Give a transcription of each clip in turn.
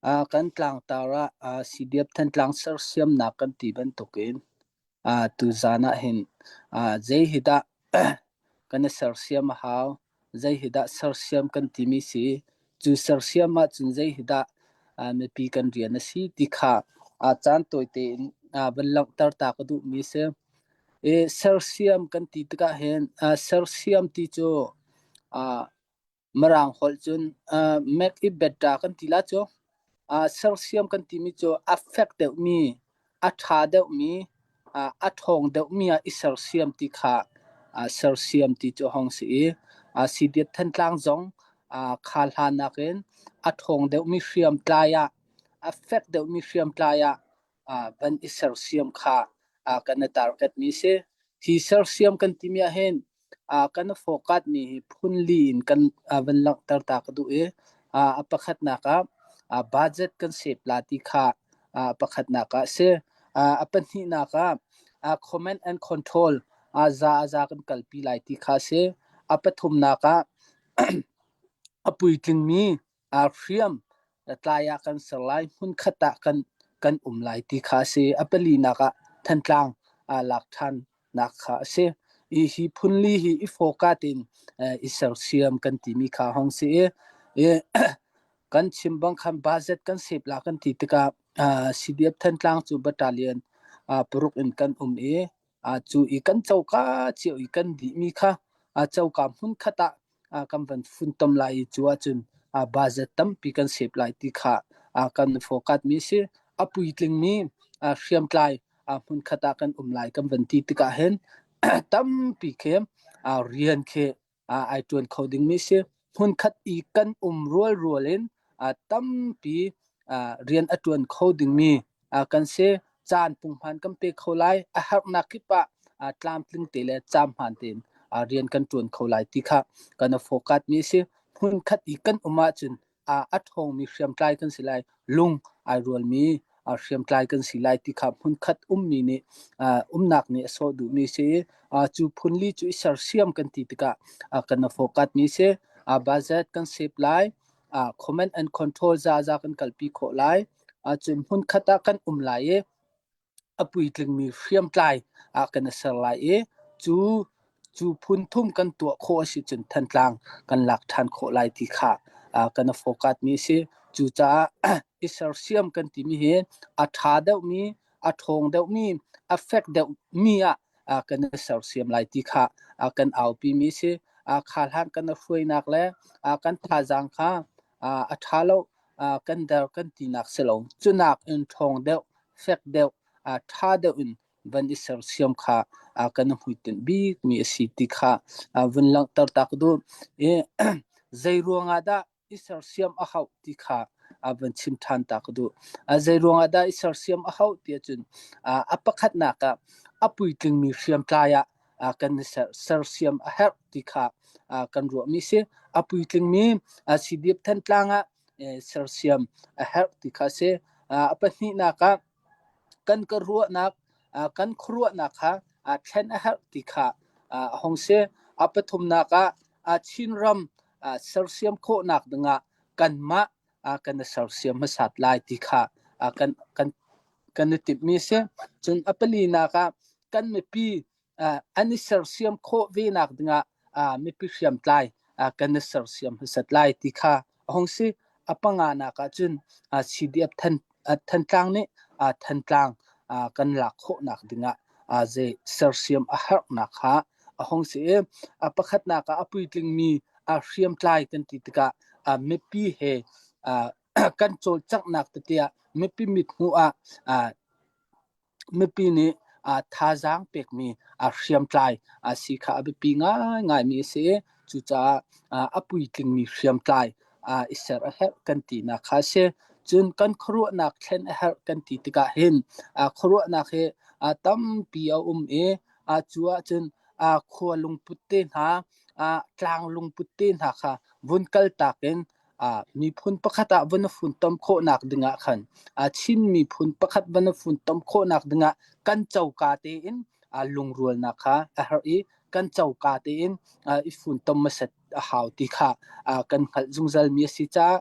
Kan tlangtar ah CDF Thantlang sersiamnak kan ti bantukin tuzaan ah hin zei hi dah kan i sersiam a hau, zei hi dah sersiam kan timi si, cu sersiam ahcun zei hi dah mipi kan rian a si ti kha caan tawite in van langhter ta ka duhmi a si. Sersiam kan ti tikah hin sersiam ti cu Mirang holh cun make it better kan ti la cu. Sersiam kan timi cu a fek deuhmi, a ṭha deuhmi, a ṭhawng deuhmi ah i sersiam ti kha sersiam ti cu a hung si i CDF Thantlang zong kha hlan nakin a ṭhawng deuhmi hriamtlai ah, a fek deuhmi hriamtlai ah van i sersiam kha kan i target mi si. Hi sersiam kan timi ah hin kan focus mi hi phunli in kan van langhter ta ka duh i a pakhatnak ah budget kan save la ti kha pakhatnak ah si. A pahnihnak ah command and control za a za kan kalpi lai ti kha si. A pathumnak ah a puitlingmi hriam tlai ah kan ser lai, hmunkhat ah kan um lai ti kha a si. A palinak ah Thantlang aa lak ṭhannak kha a si. I hi phunli hi i focus in i sersiam kan timi kha hong si i, i kan chim bang khan budget kan sep la kan ti tikah CDF Thantlang cu battalion paruk in kan um i cu i kan coka cio i kan dihmi kha coka hmunkhat ah kan van funtom lai i cu ahcun budget tampi kan sep lai ti kha kan focus mi si. A puitlingmi hriamtlai hmunkhat ah kan um lai kan van ti tikah hin tampi khi rian khi ai ṭuan kho dingmi si. Hmunkhat i kan um rualrual in tampi rian a ṭuan kho dingmi kan si. Caan punghman kan pe kho lai. A herhnak kip ah tlamtling te le caanhmaan tein rian kan ṭuan kho lai ti kha kan i focus mi a si. Hmunkhat i kan um ahcun a ṭhawngmi hriamtlai kan si lai, lung ai rualmi hriamtlai kan si lai ti kha hmunkhat ummi nih umnak nih a sawh duhmi si i cu phunli cu i sersiam kan ti tikah kan i focus mi si. Budget kan save lai, command and control zaza kan kalpi khawh lai, cun hmunkhat ah kan um lai i a puitlingmi hriamtlai ah kan i ser lai i cu cu phun thum kan tuah khawh a si cun Thantlang kan lak ṭhan khawh lai ti kha kan i focus mi a si. Cucaah i sersiam kan timi hi a ṭha deuhmi, a ṭhawng deuhmi, a fek deuhmi ah kan i sersiam lai ti kha kan aupi mi a si. Kha hlan kan i hruainak le kan thazaang kha a ṭha lo, kan der kan tinak si lo. Cunak in ṭhawng deuh, fek deuh, ṭha deuh in van i sersiam kha kan hmuitinh bikmi a si ti kha vun langhter ta ka duh. I zei ruangah dah i sersiam a hauh ti kha van chim ṭhan ta ka duh. Zei ruangah dah i sersiam a hauh ti ahcun a pakhatnak ah a puitlingmi hriamtlai ah kan i sersiam a herh ti kha kan ruahmi si. A puitlingmi CDF Thantlang ah sersiam a herh ti kha a si. A pahnihnak ah kan ka ruahnak kan khuaruahnak kha thlen a herh ti kha a hung si. A pathumnak ah Chinram sersiam khawhnak dingah kanmah kan i sersiam hmasat lai ti kha kan kan kan i timhmi a si. Cun a palinak ah kan mipi an i sersiam khawh venak dingah mipi hriamtlai kan i sersiam hmasat lai ti kha a hung si. A panganak ah cun CDF Thantlang nih Thantlang kan lak khawhnak dingah zei sersiam a herhnak kha a hung si i a pakhatnak ah a puitlingmi hriamtlai kan ti tikah mipi he kan cawlcanghnak tete ah mipi mithmuh ah Mipi nih thazaang pekmi hriamtlai si kha a biapi ngaingaimi a si i cucaah a puitlingmi hriamtlai i ser a herh kan tinak kha a si. Cun kan khuaruahnak thlen a herh kan ti tikah hin khuaruahnak hi tampi a um i cu ahcun khua lungput te hna, tlang lungput te hna kha vun kaltak in miphun pakhat ah van funtom khawhnak dingah khan Chin miphun pakhat van funtom khawhnak dingah kan coka tein lungrualnak kha a herh i kan coka tein i funtom hmasat a hau ti kha kan hngalh zungzal mi a si caah.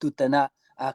Tutan ah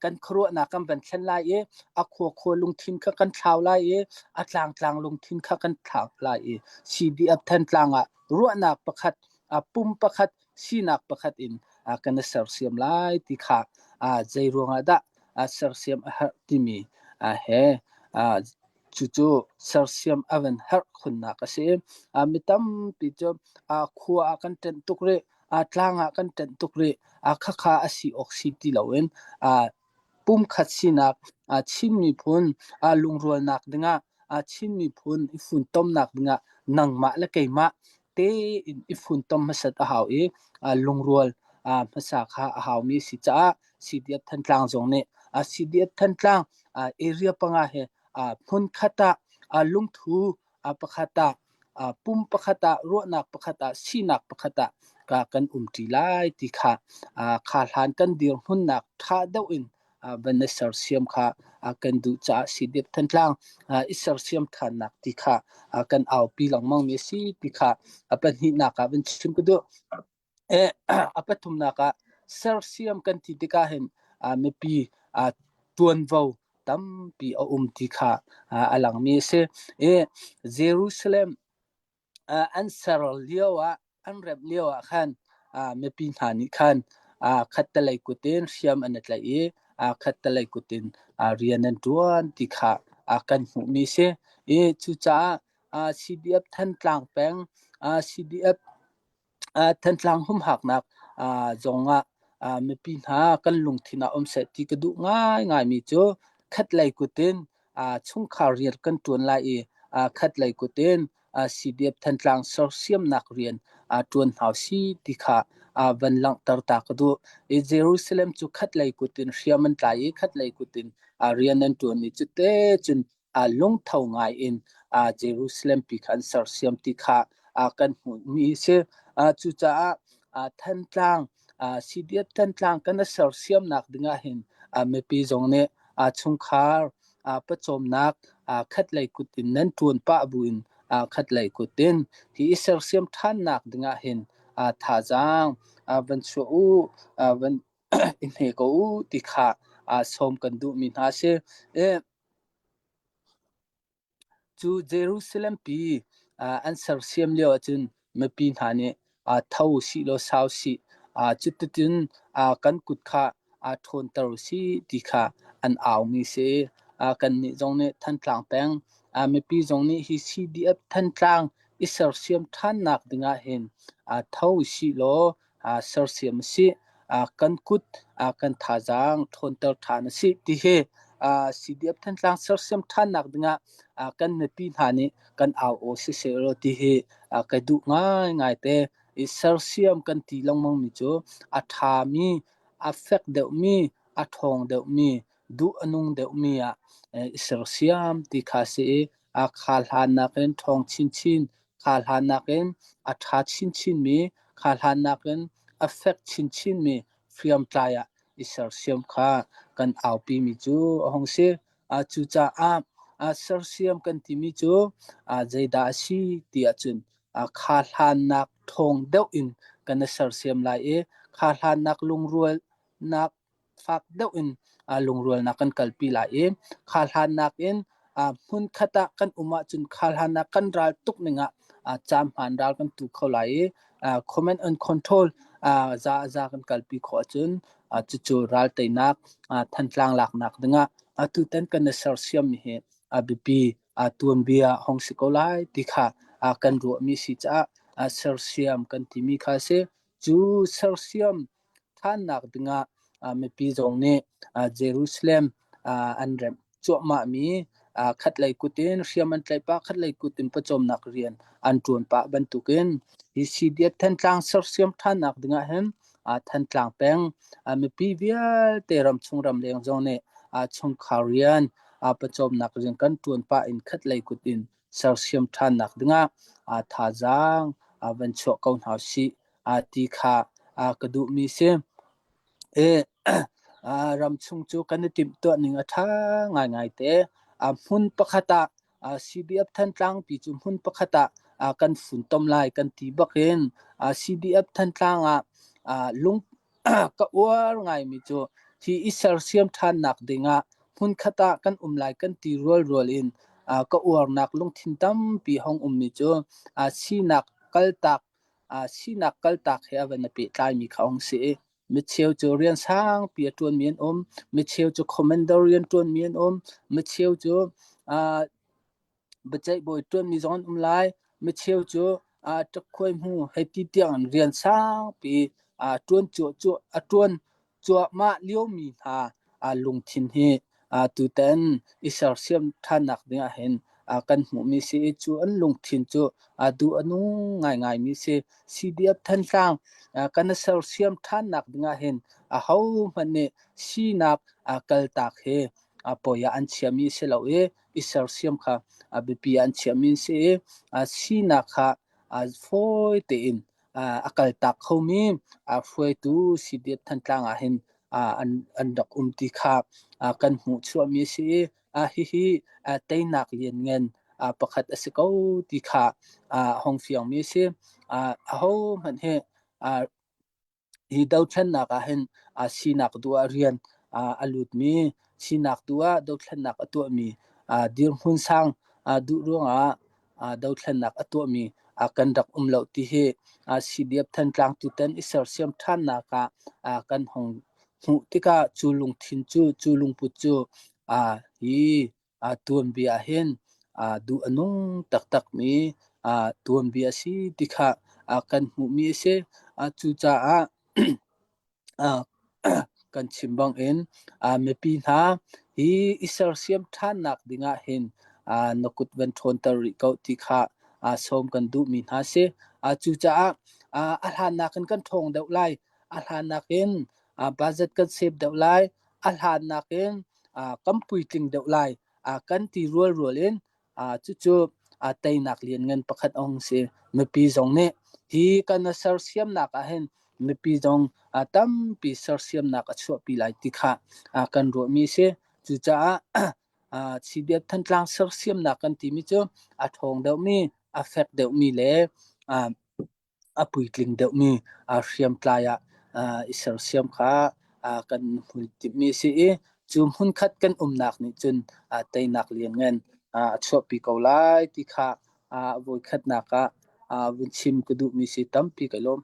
kan khuaruahnak kan van thlen lai i a khua khua lungthin kha kan thlau lai i a tlangtlang lungthin kha kan thlau lai i CDF Thantlang ah ruahnak pakhat, pum pakhat, sinak pakhat in kan i sersiam lai ti kha zei ruangah dah sersiam a herh timi he cucu sersiam a van herh khunnak a si. Mi tampi cu khua ah kan ṭenh tuk rih, tlang ah kan ṭenh tuk rih. Khakha a si awk si ti loin pumkhat sinak Chin miphun lungrualnak dingah Chin miphun i funtomnak dingah nangmah le keimah tein i funtom hmasat a hau i lungrual hmasa kha a haumi a si caah CDF Thantlang zong nih CDF Thantlang area panga he hmunkhat ah lungthu pakhat ah pum pakhat ah ruahnak pakhat ah sinak pakhat ah kan umṭi lai ti kha kha hlan kan dirhmunnak ṭha deuh in van i sersiam kha kan duh caah CDF Thantlang i sersiam ṭhannak ti kha kan aupi lengmangmi a si ti kha a pahnihnak ah van chim ka duh. A pathumnak ah sersiam kan ti tikah hin mipi ṭuanvo tampi a um ti kha a langmi a si. Jerusalem an ser lio ah an remh lio ah khan mipi hna nih khan khattelei kut in hriam an i tlaih i khattelei kut in rian an ṭuan ti kha kan hmuhmi a si. I cucaah CDF Thantlang peng CDF Thantlang humhaknak zongah mipi hna kan lungthin ah um seh ti ka duh ngaingaimi cu khatlei kut in chungkhar rian kan ṭuan lai i khatlei kut in CDF Thantlang sersiamnak rian ṭuan hna usih ti kha van langhter ta ka duh. I Jerusalem cu khatlei kut in hriam an tlai i khatlei kut in rian an ṭuan i cute cun lungtho ngai in Jerusalem pi kha an sersiam ti kha kan hmuhmi a si. Cucaah Thantlang CDF Thantlang kan i sersiamnak dingah hin mipi zong nih chungkhar pawcawmnak khatlei kut in nan ṭuan pah buin khatlei kut in hi i sersiam ṭhannak dingah hin thazaang van chuah u, van i hne ko u ti kha sawm kan duhmi hna a si. Cu Jerusalem pi an sersiam lio ahcun mipi hna nih tho usih law sau sih, cuticun kan kut kha ṭhawnter usih ti kha an aumi si. Kannih zong nih Thantlang peng mipi zong nih hi CDF Thantlang i sersiam ṭhannak dingah hin tho usih law sersiam a si. Kan kut kan thazaang ṭhawnter ṭhan a si ti hi CDF Thantlang sersiam ṭhannak dingah kan mipi hna nih kan au aw siseh law ti hi ka duh ngaingai te. I sersiam kan ti lengmangmi cu a ṭhami, a fek deuhmi, a ṭhawng deuhmi, duh a nung deuhmi ah i sersiam ti kha a si i kha hlan nakin ṭhawng chinchin, kha hlan nakin a ṭha chinchinmi, kha hlan nakin a fek chinchinmi hriamtlai ah i sersiam kha kan aupimi cu a hung si. Cucaah sersiam kan timi cu zeidah a si ti ahcun kha hlannak ṭhawng deuh in kan i sersiam lai i kha hlannak lungrualnak fak deuh in lungrualnak kan kalpi lai i kha hlannak in hmunkhat ah kan um ahcun kha hlannak kan ral tuk ning ah caanhmaan ral kan tu kho lai i command and control za za kan kalpi khawh ahcun cucu ral teinak Thantlang laknak dingah atutan kan i sersiammi hi a biapi tuanbia hong si ko lai ti kha kan ruahmi si caah sersiam kan timi kha a si. Cu sersiam ṭhannak dingah mipi zong nih Jerusalem an remh cuahmahmi khatlei kut in hriam an tlaih pah, khatlei kut in pawcawmnak rian an ṭuan pah bantukin hi CDF Thantlang sersiam ṭhannak dingah hin Thantlang peng mipi vialte ramchung ramleng zong nih chungkhar rian pawcawmnak rian kan ṭuan pah in khatlei kut in sersiam ṭhannak dingah thazaang van chuah ko hna usih ti kha ka duhmi si. Ramchung cu kan i timhtuah ning a ṭha ngaingai te. Hmun pakhat ah CDF Thantlang pi cu hmun pakhat ah kan funtom lai kan ti bakin CDF Thantlang ah lung ka uar ngaimi cu Hi i sersiam ṭhannak dingah hmunkhat ah kan um lai kan ti rualrual in ka uarnak lungthin tampi hong ummi cu sinak kaltak sinak kaltak he a van i pehtlaimi kha hong si i micheu cu rian sangpi a ṭuanmi an um, micheu cu commander rian ṭuanmi an um, micheu cu biaceih bawi ṭuanmi zong an um lai. Micheu cu ṭakkhuai hmu hei ti tiang in rian sangpi ṭuan a ṭuan cuahmah liomi hna lungthin hi tutan i sersiam ṭhannak ding ah hin kan hmuhmi si i cu an lungthin cu duh a nung ngaingaimi si. CDF Thantlang kan i sersiam ṭhannak ding ah hin ahohmanh nih sinak kaltak hi poi ah an chiami si lo i i sersiam kha a biapi ah an chiahmi an si i sinak kha fawi tein a kaltak khomi hruaitu CDF Thantlang ah hin an rak um ti kha kan hmuh chuahmi a si i hihi teinak lianngan pakhat a si ko ti kha a hong fiangmi a si. Ahohmanh hi Hi dothlennak ah hin sinak duh ah rian a lutmi, sinak duh ah dothlennak a tuahmi, dirhmun sang duh ruangah dothlennak a tuahmi kan rak um lo ti hi CDF Thantlang tutan i sersiam ṭhannak ah kan hung hmuh tikah cu lungthin cu, cu lungput cu hi tuanbia ah hin duh a nung taktakmi tuanbia a si ti kha kan hmuhmi a si. Cucaah kan chim bangin mipi hna hi i sersiam ṭhannak dingah hin na kut van ṭhawnter rih ko ti kha sawm kan duhmi hna si. Cucaah a hlan nakin kan ṭhawng deuh lai. A hlan nakin budget kan save deuh lai. A hlan nakin kan puitling deuh lai kan ti rualrual in cucu teinak lianngan pakhat a hung si. Mipi zong nih hi kan sersiamnak ah hin mipi zong tampi sersiamnak a chuahpi lai ti kha kan ruahmi a si. Cucaah CDF Thantlang sersiamnak kan timi cu a ṭhawng deuhmi, a fek deuhmi le a puitling deuhmi hriamtlai ah i sersiam kha kan hmuitimhmi a si i cu hmunkhat kan umnak nih cun teinak lianngan a chuahpi ko lai ti kha voikhatnak ah vun chim ka duhmi si tampi ka lawm.